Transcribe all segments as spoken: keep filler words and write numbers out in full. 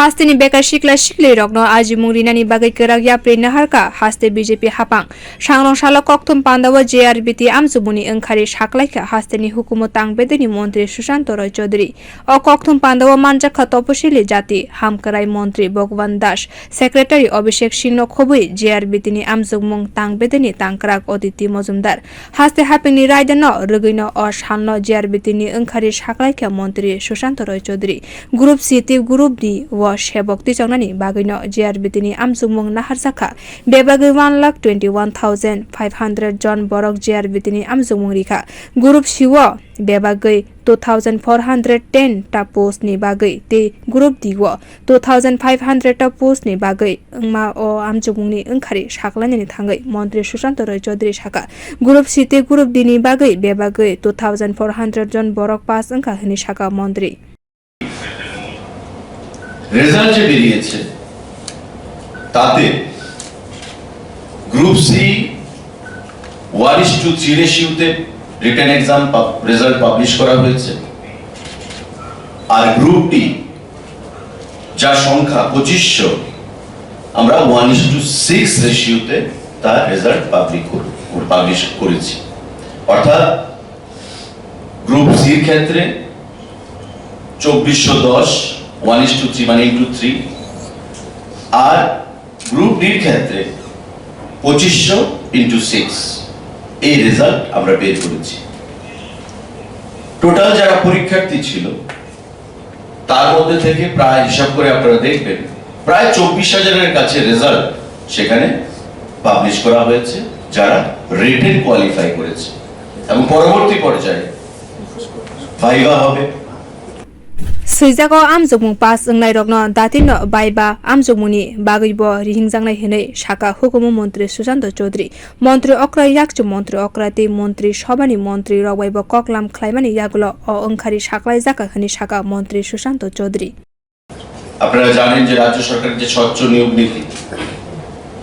Hasteni bekar sikla siklirokno ajimung rinani bagwi kwrak yapri naharkha haste B J P hapang. Sangrong salo kokthum pandao J R B T amchukmungni wngkhari saklaikha hasteni hukumu tangbedeni montri Sushanta Roy Chaudhary. O kokthum pandao manjakha toposili jati hamkrai montri Bhagwan Das, secretary Abhishek Singhno khobwi J R B T ni amchukmung tangbedeni tangkrak Aditi Mojumdar. Haste hapingni raidano rwgwino o salno J R B T ni wngkhari saklaikha montri Sushanta Roy Chaudhary. Group C tei Group D o sebok tichoknani bagwino J R B T ni amchukmung naharjakha. Bebagwi one lakh twenty one thousand five hundred jon borok J R B T ni amchukmung rikha. Group C o bebagwi two thousand four hundred ten ta post ni bagwi tei Group D o two thousand five hundred ta post ni bagwi wngma o amchukmungni wngkhari saklainani thangwi montri Sushanta Roy Chaudhary sakha. Group C tei Group D ni bagwi bebagwi two thousand four hundred jon borok pass wngkha hwnwi sakha montri. Result যে বেরিয়েছে, তাতে group C one is two three রেশিওতে written exam result publish করা হয়েছে। আর group D, যার সংখ্যা পঁচিশশো, আমরা ওয়ান ইস টু সিক্স রেশিওতে তার রেজাল্ট পাবলিক পাবলিশ করেছি। অর্থাৎ গ্রুপ সির ক্ষেত্রে চব্বিশশো দশ, ওয়ান ইস টু থ্রি মানে ইন্টু থ্রি, আর গ্রুপ ডির ক্ষেত্রে পঁচিশশো ইন্টু সিক্স, এই রেজাল্ট আমরা বের করেছি। টোটাল যারা পরীক্ষার্থী ছিল, তার মধ্যে থেকে প্রায়, হিসাব করে আপনারা দেখবেন, প্রায় চব্বিশ হাজারের কাছে রেজাল্ট সেখানে পাবলিশ করা হয়েছে, যারা রিটেন কোয়ালিফাই করেছে। এবং পরবর্তী পর্যায়ে ভাইভা হবে। Swijak o amchukmung pass wngnairokno datinno bai ba amchukmungni bagwibo rihingjaknai hwnwi sakha hukumu montri Sushanta Chaudhary. Montri okra yakchu montri okra tei montri sobhani montrirok bai bo koklam khlaimani yagulo o wngkhari saklaijakha hwnwi sakha montri Sushanta Chaudhary. আপনারা জানেন যে রাজ্য সরকারের যে স্বচ্ছ নিয়োগ নীতি,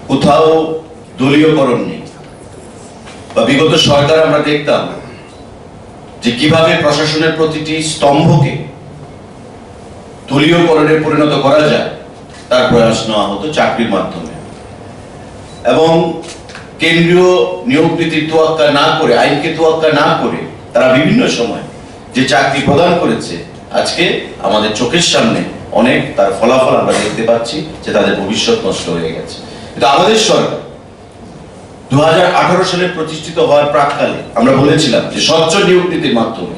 কোথাও দলীয়করণ নেই। বা বিগত সরকার আমরা দেখতাম যে কিভাবে প্রশাসনের প্রতিটি স্তম্ভকে দলীয়করণে পরিণত করা যায়, তার প্রয়াস নেওয়া হতো চাকরির মাধ্যমে। এবং কেন্দ্রীয় নিয়োগ নীতির তোয়াক্কা না করে, আইনকে তোয়াক্কা না করে তারা বিভিন্ন সময় যে চাকরি প্রদান করেছে, আজকে আমাদের চোখের সামনে অনেক তার ফলাফল আমরা দেখতে পাচ্ছি যে তাদের ভবিষ্যৎ নষ্ট হয়ে গেছে। কিন্তু আমাদের সরকার দু হাজার আঠারো সালে প্রতিষ্ঠিত হওয়ার প্রাক্কালে আমরা বলেছিলাম যে স্বচ্ছ নিয়োগ নীতির মাধ্যমে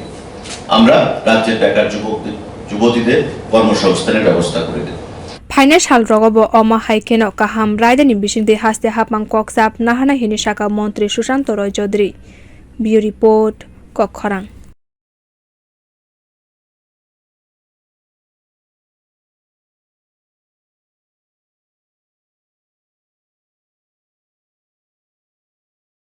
আমরা রাজ্যের বেকার যুবকদের, যুবতীদের কর্মসংস্থানের ব্যবস্থা করে দেব। Phainai salrogo bo omo hai kheno kaham raidani bisingtwi haste hapmang kokchap naharnai hwnwi sakha montri Sushanta Roy Chaudhary. Bureau Report, Kokkhorang.